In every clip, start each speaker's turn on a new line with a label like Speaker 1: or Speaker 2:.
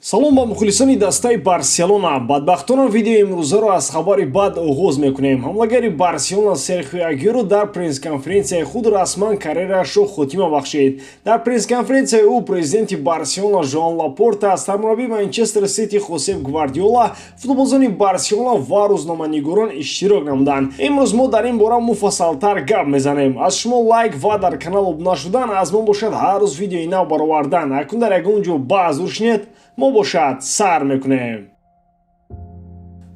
Speaker 1: Салом ба мухлисони дастаи Барселона. Бадбахтона, видеои имрӯзаро аз хабари бад оғоз мекунем. Ҳамлагари Барселона Серхио Агюро дар пресс-конференсияи худ расман карьераашро хотима бахшид. Дар пресс-конференсияи ӯ президенти Барселона Жоан Лапорта, сармураббии Манчестер Сити Хосеп Гвардиола, футболбозони Барселона ва рӯзноманигорон иштирок намуданд. Имрӯз мо дар ин бора муфассалтар гап мезанем. Аз шумо лайк ва дар канал обуна шудан, аз мо бошад ҳар рӯз видеои нав баровардан. Акнун дар ягон ҷо баҳс шинед, мо бошад сар мекунем.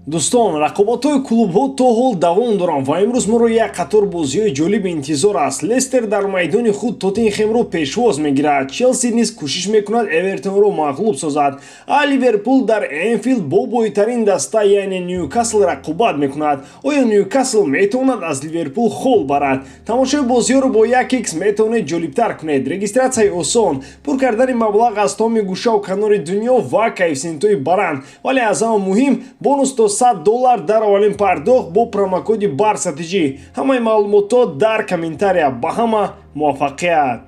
Speaker 1: Дӯстон, рақобатҳои клубҳо то ҳол давом доранд ва имрӯз моро як қатор бозиҳои ҷолиб интизор аст. Лестер дар майдони худ Тоттенхемро пешвоз мегирад, Челси низ кӯшиш мекунад Эвертонро мағлуб созад, а Ливерпул дар Энфилд бо бойтарин даста, яъне Ньюкасл, рақобат мекунад. Оё Ньюкасл метавонад аз Ливерпул хол барад? Тамошои бозиҳоро бо 1x метавонед ҷолибтар кунед. Регистратсияи осон, пур кардани маблағ аз тамоми гӯшаву канори дунё ва коэффисиентҳои баланд, вале аз ҳама муҳим, бонус то $100 дар аввалин пардохт бо промокоди Барса ТЖ. Ҳамаи маълумотҳо дар комментария. Ба ҳама муваффақият!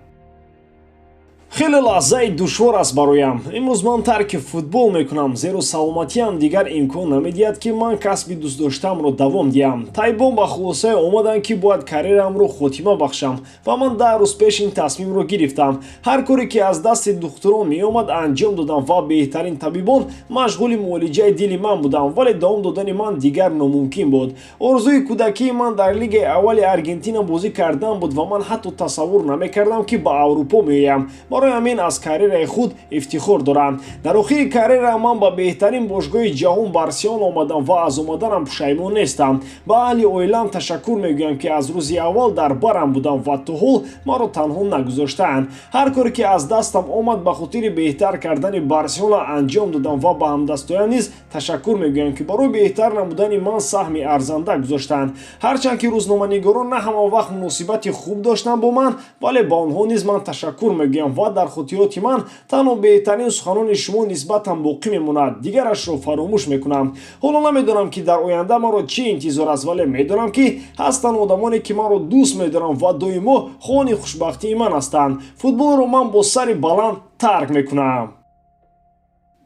Speaker 1: Хеле лаҳзаи душвор аст бароям. Имрӯз ман тарки футбол мекунам, зеро саломатиам дигар имкон намедиҳад, ки ман касби дӯстдоштаамро давом диҳам. Табибон ба хулосае омаданд, ки бояд карьераамро хотима бахшам, ва ман 10 рӯз пеш ин тасмимро гирифтам. Ҳар коре ки аз дасти духтурон меомад, анҷом додам ва беҳтарин табибон машғули муолиҷаи дили ман буданд, вале давом додани ман дигар номумкин буд. Орзуи кӯдакии ман дар лигаи аввали Аргентина бозӣ кардан буд ва ман ҳатто тасаввур намекардам, ки ба Аврупо меоям. Барои ҳамин аз карьераи худ ифтихор дорам. Дар охири карьера ман ба беҳтарин бошгоҳи ҷаҳон, Барселона, омадам ва аз омаданам пушаймон нестам. Ба аҳли оилаам ташаккур мегӯям, ки аз рӯзи аввал дар барам будам ва то ҳол маро танҳо нагузоштаанд. Ҳар коре ки аз дастам омад, ба хотири беҳтар кардани Барселона анҷом додам ва ба ҳамдастоям низ ташаккур мегӯям, ки барои беҳтар намудани ман саҳми арзанда гузоштанд. Ҳарчанд ки рӯзноманигорон на ҳама вақт муносибати хуб доштанд бо ман, вале ба онҳо низ ман ташаккур мегӯям ва дар хотироти ман танҳо беҳтарин суханони шумо нисбатан боқӣ мемонад, дигарашро фаромӯш мекунам. Ҳоло намедонам, ки дар оянда маро чӣ интизор аст, вале медонам, ки ҳастанд одамоне, ки маро дӯст медоранд ва доимо хоҳони хушбахтии ман ҳастанд. Футболро ман бо сари баланд тарк мекунам.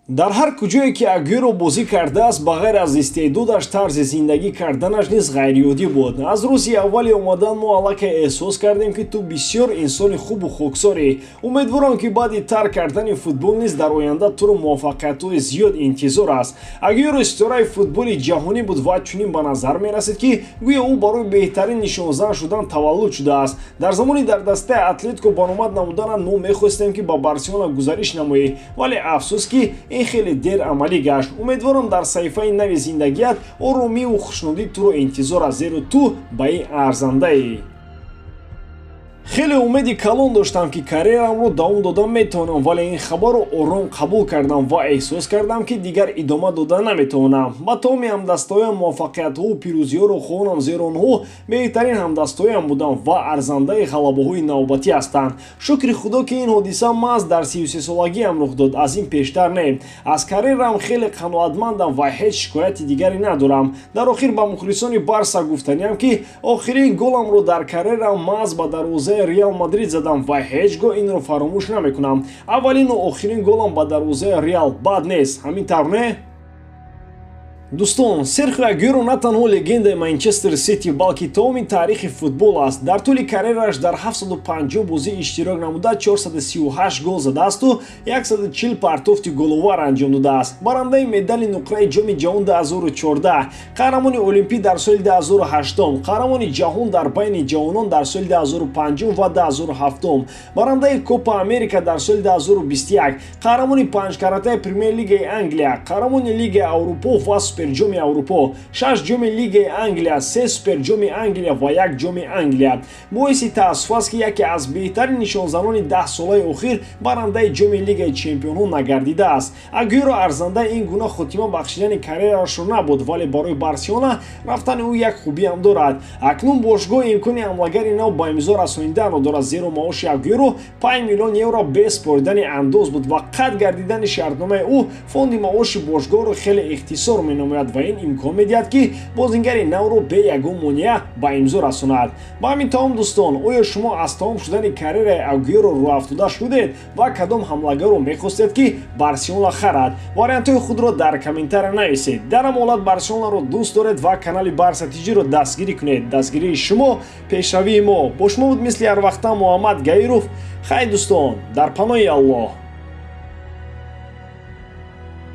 Speaker 1: Дар ҳар куҷое ки Агюро бозӣ кардааст, ба ғайр аз истеъдодаш, тарзи зиндагӣ карданаш низ ғайриоддӣ буд. Аз рӯзи аввали омадан мо аллакай эҳсос кардем, ки ту бисёр инсони хубу хоксорӣ. Умедворам, ки баъди тарк кардани футбол низ дар оянда туро муваффақиятҳои зиёд интизор аст. Агюро ситораи футболи ҷаҳонӣ буд ва чунин ба назар мерасид, ки гӯё ӯ барои беҳтарин нишонзан шудан таваллуд шудааст. Дар замони дар дастаи Атлетико баромад намуданат мо мехостем, ки ба Барселона гузариш намоӣ, вале афсӯс, ки ин хеле дер амалӣ гашт. Умедворам, дар саҳифаи нави зиндагият оромиву хушнудӣ туро интизор аст, зеро ту ба ин арзандаӣ. Хеле умеди калон доштам, ки карьерамро давом дода метавонам, вале ин хабарро ором қабул кардам ва эҳсос кардам, ки дигар идома дода наметавонам. Ба тамоми ҳамдастоям муваффақиятҳову пирӯзиҳоро хоҳонам, зеро онҳо беҳтарин ҳамдастоям буданд ва арзандаи ғалабаҳои навбатӣ ҳастанд. Шукри Худо, ки ин ҳодиса маҳз дар 33-солагиам рух дод, аз ин пештар не. Аз карьераам хеле қаноатмандам ва ҳеҷ шикояти дигаре надорам. Дар охир ба мухлисони Барса гуфтаниам, ки охирин голамро дар карьераам маҳз ба дарвозаи Реал Мадрид задам ва ҳеҷ гоҳ инро фаромӯш намекунам. Аввалину охирин голам ба дарвозаи Реал. Бад нест, ҳамин тавр, не? Дӯстон, Серхио Агюро на танҳо легендаи Манчестер Сити, балки тамоми таърихи футбол аст. Дар тӯли карьераш дар 750 бозӣ иштирок намуда, 438 гол задаасту 140 партофти головар анҷом додааст. Барандаи медали нуқраи Ҷоми ҷаҳон 2014, қаҳрамони олимпӣ дар соли 2008, қаҳрамони ҷаҳон дар байни ҷавонон дар соли 2005 ва 2007, барандаи Копа Америка дар соли 2021, қаҳрамони панҷкаратаи Премер-лигаи Англия, қаҳрамони Лигаи Аврупо ва Суперҷоми Аврупо, шаш ҷоми Лигаи Англия, се Суперҷоми Англия ва як ҷоми Англия. Боиси таассуф аст, ки яке аз беҳтарин нишонзанони 10 солаи охир барандаи ҷоми Лигаи чемпионҳо нагардидааст. Агюро арзандаи ин гуна хотима бахшидани карьерашро набуд, вале барои Барселона рафтани ӯ як хубиам дорад. Акнун бошгоҳ имкони ҳамлагари нав ба имзо расониданро дорад, зеро маоши Агюро 5 миллион евро бе споридани андоз буд ва қатъ гардидани шартномаи ӯ фонди маоши бошгоҳро хеле ихтисор менамояд. менамояд ва ин имкон медиҳад, ки бозингари навро бе ягон монеа ба имзо расонад. Ба ҳамин тамом, дӯстон. Оё шумо аз тамом шудани карьераи Агуэро рӯҳафтода шудед ва кадом ҳамлагарро мехостед, ки Барселона харад? Вариантҳои худро дар комментария нависед. Дар ҳам ҳолат Барселонаро дӯст доред ва канали Барса Тиҷиро дастгирӣ кунед. Дастгирии шумо пешравии мо. Бо шумо буд, мисли ҳарвақта, Муҳаммад Гаиров. Хай, дӯстон, дар паноҳи Аллоҳ.